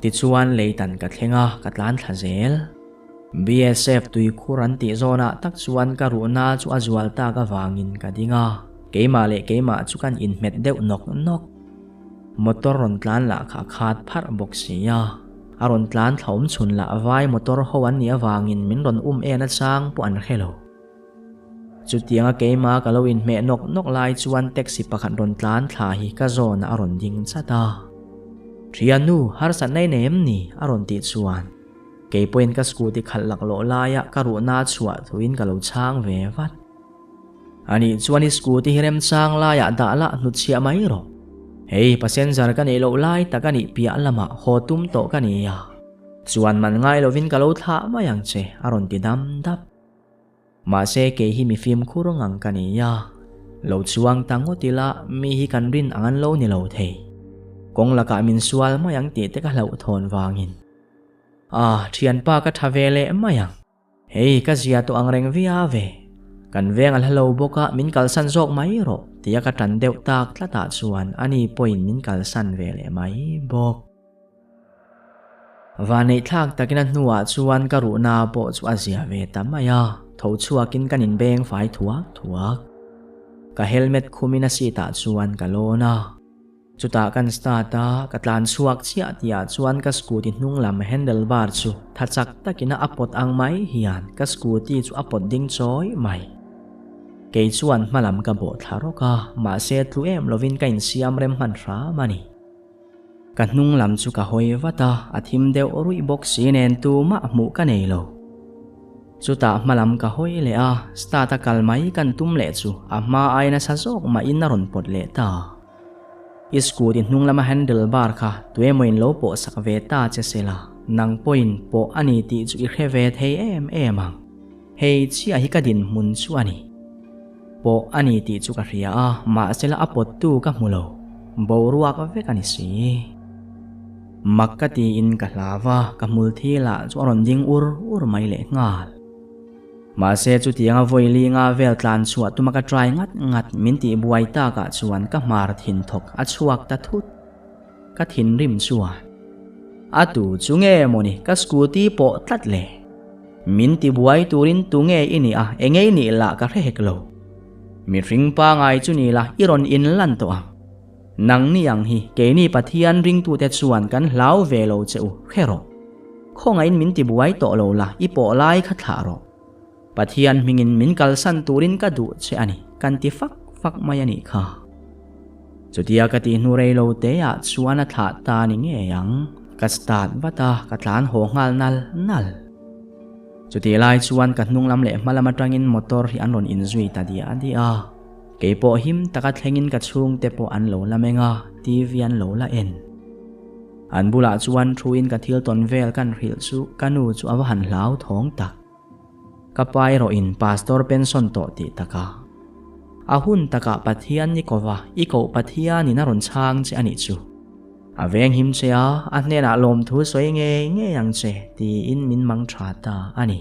Tichuan leitan ka thleng a, ka tlan thla zel. BSF tuikhur an tih zawnah tak chuan ka ruhna chu a zual tak avangin ka ding a, keimah leh keimah chu kan inhmet deuh nawk nawk. Motor rawn tlan lah kha a khat pharh bawk si a, a rawn tlan thla awm chhun lah vai motor ho an nih avangin min rawn um en achang pawh an hre lo. Chutianga keimah ka lo inhmeh nawk nawk lai chuan taxi pakhat rawn tlan thla hi ka zawnah a rawn ding chat a. Thiannu, harsatna i nei em ni? a rawn tih chuan. Kei pawhin ka scooty khalh laklawh laia ka ruhna chhuah thuin ka lo chhang ve vat. Anih chuan i scooty hi remchang laiah dah lah hnutchhiah mai rawh. Hei passenger ka neih loh lai tak a nih piah lamah haw tum tawh ka ni a. Chuan man ngai lovin ka lo thlah mai ang che a rawn ti dam dap. Mahse kei hi mi fimkhur ngang ka ni a, lo chuang ta ngawt ila mi hi kan rin ang an lo ni lo thei. Kawng lakah min sual mai ang tih te ka hlauhthawn vangin. Ah, thianpa ka tha ve leh mai ang. Hei ka zia tawh ang reng viau ve. Kan veng a hla lo bawk a, min kalsan zawk mai rawh tia ka tan deuh tak tlatah chuan ani pawhin min kalsan ve leh mai bawk. Vanneih thlak takin a hnuah chuan ka ruhna pawh chu a zia ve ta mai a, tho chhuakin kan inbeng fai thuak thuak. Ka helmet khumin a seat ah chuan ka lawn a. Chutah kan start a, ka tlan chhuak chiah tihah chuan ka scooty hnung lam handle bar chu tha chak takin a pawt ang mai hian ka scooty chu a pawt ding chawi mai. Kei chuan hmalam ka bawh thla rawk a, mahse tlu em lovin ka insiam rem hman hram a ni. Ka hnung lam chu ka hawi vat a, a thim deuh ruih bawk si nen tumah hmuh ka nei lo. Chutah hma lam ka hawi leh a, start a kal mai kan tum leh chu a hma ai nasa zawk mahin a rawn pawt leh ta. I scooty hnung lama handle bar kha tuemawin lo pawh sak ve ta che sela, nang pawhin pawh a ni tih chu i hre ve thei em em ang. Hei chiah hi ka dinhmun chu a ni. Pawh a ni tih chu ka hria a, mahsela a pawttu ka hmu lo. Boruak vek a ni si. Mak ka tiin ka hlau a, ka hmul thi lah chu a rawn ding ur ur mai leh nghal. Mahse chutianga vawi linga vel tlan chhuah tuma ka try ngat ngat min tih buai takah chuan ka hmar thin thawk a chhuak ta thut. Ka thinrim chuan a tu chu nge mawni ka scooty pawh tlat le. Min ti buai turin tu nge i nih a, enge i nih lah ka hre hek lo. Mihring pangai chu ni la i rawn in lan tawh ang. Nang ni ang hi keini Pathian ringtute chuan kan hlau ve lo che u, hre rawh. Khawngaihin min ti buai tawh lo la, i pawh lai kha thlah rawh. Pathian hmingin min kalsan turin ka duh che a ni, kan ti fak fak mai a nih kha. Chutia ka tih hnu rei lo te ah chuan a thlah ta ni ngei ang, ka start vat a, ka tlan haw nghal nal nal. Chutih lai chuan ka hnung lam leh hma lam atangin motor hi an rawn inzui ta diah diah a, keipawh him taka thlengin ka chhungte pawh an lo la meng a, TV an lo la en. An bulah chuan thuin ka thil tawn vel kan hrilh chu ka nu chu a va han hlauthawng tak. Ka pa erawhin Pastor pension tawh tih taka. A hun takah Pathian ni kova i koh Pathianin a rawn chhang che a nih chu. A venghim che a, a hnenah lawmthu sawi ngei ngei ang che tiin min mang tha ta a ni.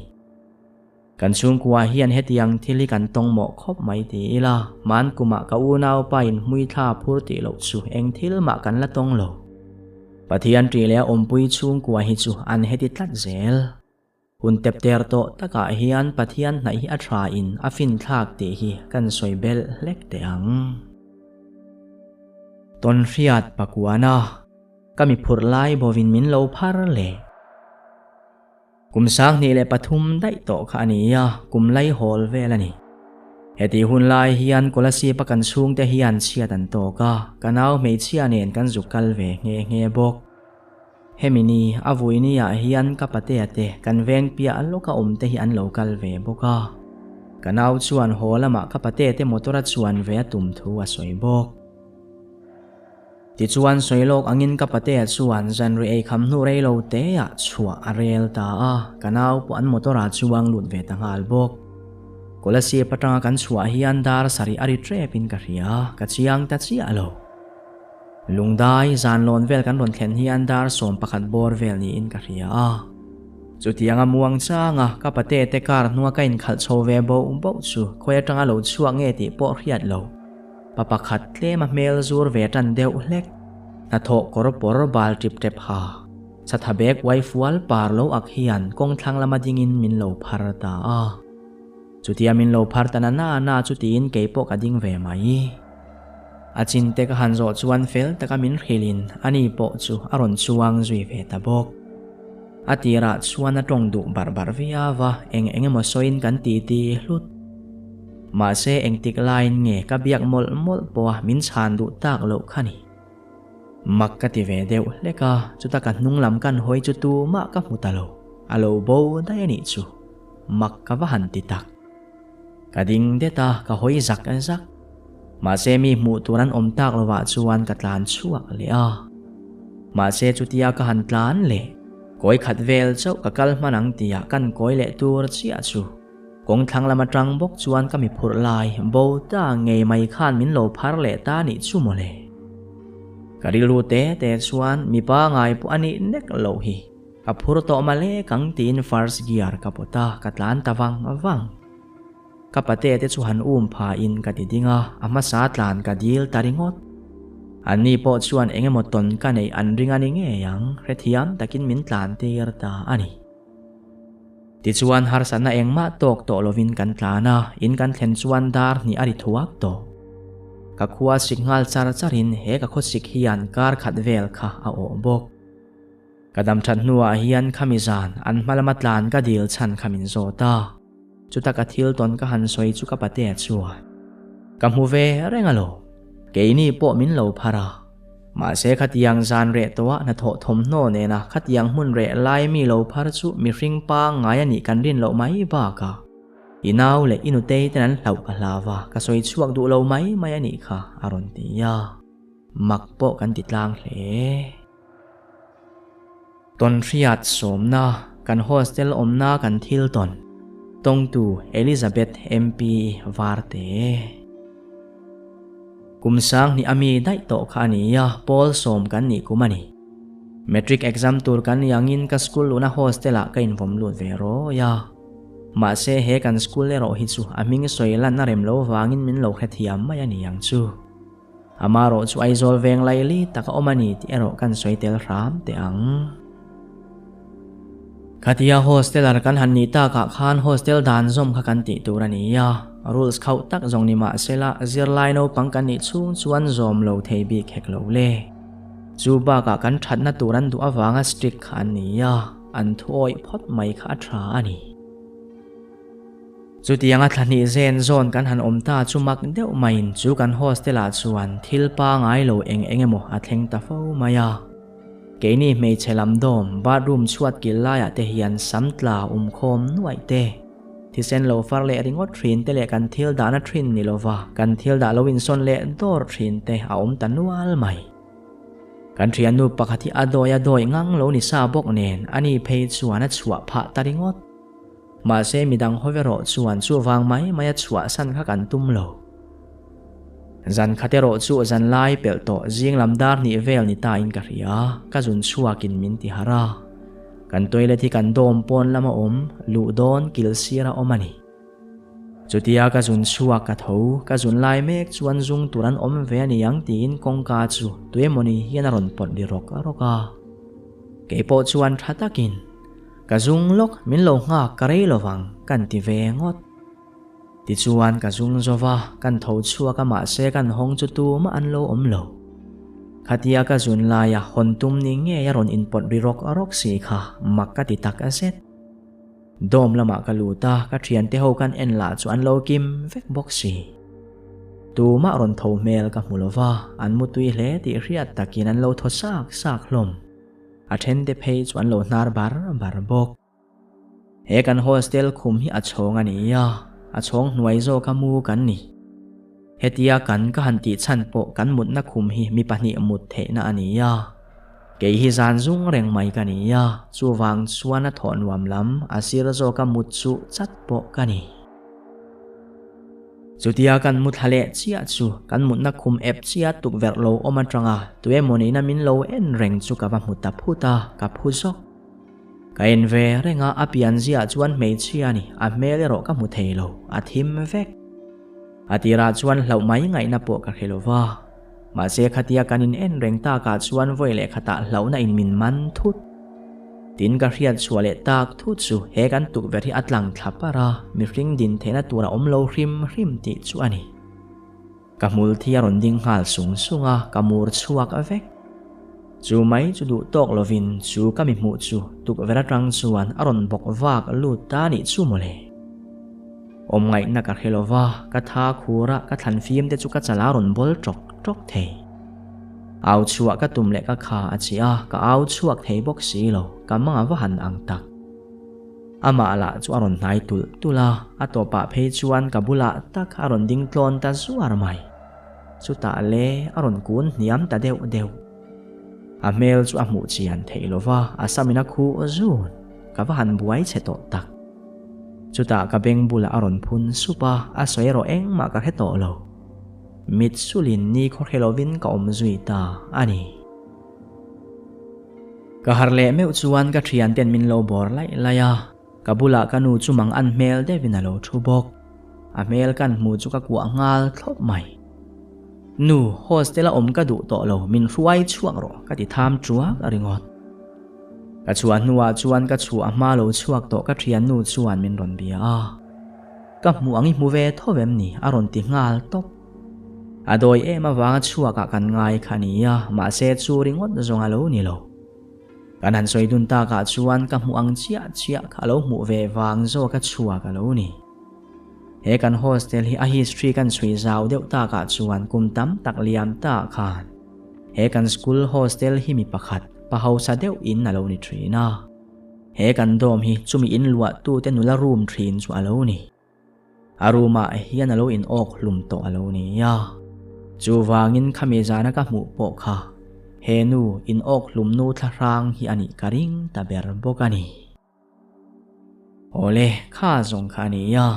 Kan chhungkua hian hetiang thil hi kan tawng mawh khawp mai ti ila, hman kumah ka unaupa in hmuithla phur tih loh chu eng thil mah kan la tawng lo. Pathian ṭih leh a awmpui chhungkua hi chu an heti tlat zel. Hun tep ter tawh takah hian Pathian hnaih hi a tha in a finthlak tih hi kan sawi belh hlek teh ang. Tawnhriat pakuana ka mi phurh lai bovin min lo phar leh. Kum 2003 daih tawh kha a ni a, kum lai hawl vel a ni. Heti hun lai hian Kolasib a kan chhungte hian chhiat an tawk a, ka nau hmeichhia nen kan zuk kal ve nghe nghe bawk. Hemi ni, a vui ni ah hian ka patea te kan veng piah lawka awm te hi an lo kal ve bawk a. Ka nau chuan haw lamah ka patea te motor a chuan ve a tum thu a sawi bawk. Tichuan sawi lawk angin ka patea chuan zanri ei kham hnu rei lo te ah chhuah a rel ta a, ka nau pawh an motor ah chuang lut ve ta nghal bawk. Kolasib atanga kan chhuah hian dar sarih a ri tep in ka hria, ka chiang ta chiah lo. Lungdai zan lawn vel kan rawn thlen hian dar 11 bawr vel niin ka hria a. Chutianga muang changa ka pate te car hnua ka inkhalh chho ve boh boh chu khawi atanga lo chhuak nge tih pawh hriat lo. Pa pakhat tlem a hmel zur ve tan deuh hlek. Hnathawh kawr pawr bal tip tep ha. Satha bag uai fual par lo ak hian kawng thlang lama dingin min lo phar ta a. Chutia min lo phar ta na na na chu tiin kei pawh ka ding ve mai. A chin te ka han zawh chuan fel taka min hrilhin ani pawh chu a rawn chuang zui ve ta bawk. A tirah chuan a tawng duh barh barh viau a, eng eng emaw sawiin kan titi hlut. Mahse engtik laiin nge ka biak mawlh mawlh pawha min chhan duh tak loh kha ni. Mak ka ti ve deuh hlek a, chuta ka hnung lam kan hawi chu tumah ka hmu ta lo, a lo bo daih a nih chu. Mak ka va han ti tak. Ka ding det a, ka hawi zak zak. Mahse mi hmuh tur an awm tak lovah chuan ka tlan chhuak leh a. Mahse chutia ka han tlan leh, kawi khat vel chauh ka kal hman ang tihah kan kawi leh tur chiah chu. Kawng thlang lam atang bawk chuan ka mi phurh lai bo ta ngei mai khan min lo phar leh ta nih chu mawle. Ka rilru te te chuan mipa ngai pawh a nih nek loh hi. Ka phur tawh male kang tiin first gear ka pawt a, ka tlan ta vang vang. Ka pate te chu han um pha in ka ti ding a, a hmasa tlan ka dil ta ringawt. Anni pawh chuan eng emaw tawn ka neih an ring a ni ngei ang, hrethiam takin min tlan tir ta a ni. Tichuan harsatna engmah tawk tawh lovin kan tlan a, in kan thlen chuan dar hnih a ri thuak tawh. Ka khua sik nghal char charin he ka khawsik hian kar khat vel kha a awh bawk. Ka dam that hnuah hian khami zan an hma lama tlan ka dil chhan kha min zawt a, chuta ka thil tawn ka han sawi chu ka patea chuan ka hmu ve reng alawm, keini pawh min lo phar a. Mahse khatiang zan reh tawha hnathawh thawmhnaw nena khatiang hmun reh lai mi lo phar chu mihring pangngai a nih kan rin loh mai bakah i nau leh i nutei ten an hlauh ka hlau a, ka sawi chhuak duh lo mai mai a nih kha a rawn ti a, mak pawh kan ti tlang hle. Tawnhriat sawmna kan hostel awmna kan thil tawn tawngtu Elizabeth MP Varte. Kum 2000 a mi daih tawh kha a ni a, pawl sawm kan nih kum a ni. Matric exam tur kan nih angin ka school luhna hostel ah ka invawm lut ve rawi a. Mahse he kan school erawh hi chu a hming sawi lan a rem lo vangin min lo hrethiam mai a ni ang chu. Amarawh chu Aizawl veng laili tak a awm a ni tih erawh kan sawi tel hram teh ang. Khatia hosteler kan han nih takah khan hostel dan zawm kha kan tih tur a ni a, rules khauh tak zawng ni mah sela zirlai naupang kan nih chhung chuan zawm lo thei bik hek lo le. Chu bakah kan thatna tur an duh avanga strict kha an ni a, an thuawih phawt mai kha a tha a ni. Chutianga thla hnih zen zawn kan han awm ta chu mak deuh maiin chu kan hostel-ah chuan thil pangai lo eng eng emaw a thleng ta fo mai a. Keini hmeichhe lam dawm bathroom chhuat kil laiah te hian sam tla um khawm nuaih te, thisen lo far leh ringawt thin te leh kan thil dahna thin ni lova kan thil dah lo insawn leh dawr thin te a awm ta nual mai. Kan thiannu pakhat hi a dawi a dawi ngang lo ni sa bawk nen ani phei chuan a chhuah phah ta ringawt. Mahse midang haw erawh chuan chuvang mai mai a chhuahsan kha kan tum lo. Zan khat erawh chu zan lai pelh tawh zing lam dar hnih vel ni ta in ka hria, ka zun chhuakin min ti harh a. Kan toilet hi kan dawm pawn lama awm, luh dawn kil sir a awm a ni. Chutia ka zun chhuak ka tho, ka zun lai mek chuan zung tur an awm ve a ni ang tiin kawngka chu tuemawni hian a rawn pawt ri rawk rawk a. Keipawh chuan tha takin. Ka zung lawk min lo nghak ka rei lovang kan ti ve ngawt. Tichuan ka zung zo va, kan tho chhuak a mahse kan hawng chu tumah an lo awm lo. Khatia ka zun laia hawn tum ni ngei a rawn inpawt ri rawk rawk si kha mak ka ti tak zet. Dawm lamah ka lut a, ka thiante ho kan en lah chu an lo kim vek bawk si. Tumah rawn tho hmel ka hmu lova, an mutui hle tih hriat takin an lo thaw sak sak hlawm. A then te phei chu an lo hnar bar bar bawk. He kan hostel khum hi a chhawng a ni a, a chhawng hnuai zawka mu kan ni. Hetia kan ka han tih chhan pawh kan mutna khum hi mi pahnih mut theihna a ni a. Kei hi zan zung reng mai ka ni a, chuvang chuan a thawh nuam lam a sir zawka mut chu chat pawh ka ni. Chutia kan mu thla leh chiah chu kan mutna khum ep chiah tukverh lo awm atanga tuemaw nihna min lo en reng chu ka va hmu ta phut a, ka phu zawk. Ka en ve reng a, a pian ziah chuan hmeichhia a ni, a hmel erawh ka hmu thei lo, a thim vek. A tirah chuan hlauh mai ngaihna pawh ka hre lo va, mahse khatia kan in en reng takah chuan vawi leh khatah hlauhna in min man thut. Tin ka hriat chhuah leh tak thut chu he kan tukverh hi a tlang thla par a, mihring din theihna tur a awm lo hrim hrim tih chu a ni. Ka hmul thi a rawn ding nghal sung sung a, ka mur chhuak vek. Chu mai chu duh tawk lovin chu ka mi hmuh chu tukverh atang chuan a rawn bawk vak lut ta nih chu mawle. Awm ngaihna ka hre lova, ka tha khur a, ka thlan fim te chu ka chala rawn bawl tawk tawk thei. Au chhuah ka tum leh ka kha a chi a, ka au chhuak thei bawk si lo, ka mang a va han ang tak. Amah lah chu a rawn hnai tulh tulh a, a tawpah phei chuan ka bulah tak a rawn ding tlawn ta zuar mai. Chutah le a rawn kun hniam ta deuh deuh. A hmel chu a hmuh chian theih lo va, a samin a khuh zun, ka va han buai chhe tawh tak. Chutah ka beng bulah a rawn phun sup a, a sawi erawh engmah ka hre tawh lo. Mit sulin ni khaw hre lovin ka awm zui ta a ni. Ka harh leh meuh chuan ka thianten min lo bawr laih laih a, ka bulah ka nu chu mang an hmel deuhin a lo thu bawk. A hmel kan hmu chu ka kuah nghal thlawp mai. Nu, hostel a awm ka duh tawh lo, min hruai chhuak rawh ka ti tham tuak a ringawt. Ka chhuah hnuah chuan ka chhuah a hma lo chhuak tawh ka thiannu chuan min rawn bia a. Ka hmuh ang i hmu ve tho em ni? a rawn ti nghal tawp. A dawi em avanga chhuakah kan ngai kha a ni a, mahse chu ringawt zawng a lo ni lo. Kan han sawi dun takah chuan ka hmuh ang chiah chiah kha a lo hmuh ve vang zawka chhuak a lo ni. He kan hostel hi a history kan chhui zau deuh takah chuan kum tam tak liam ta khan he kan school hostel hi mi pakhat pa hausa deuh in a lo ni thin a. He kan dawm hi chumi in luahtute nula room thin chu a lo ni. A room ah hian a lo in awk hlum tawh a lo ni a. Chuvangin khami zana ka hmuh pawh kha he nu in awk hlum nu thlahrang hi a nih ka ring ta ber bawk a ni. Awle, kha zawng kha a ni a.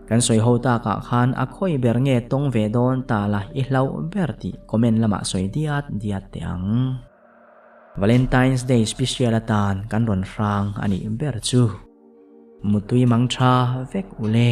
Kan sawi ho takah khan a khawi ber nge tawng ve dawn ta la i hlauh ber tih comment lamah sawi diat diat teh ang. Valentine's Day special atan kan rawn hrang a nih ber chu. Mutui mang tha vek ule.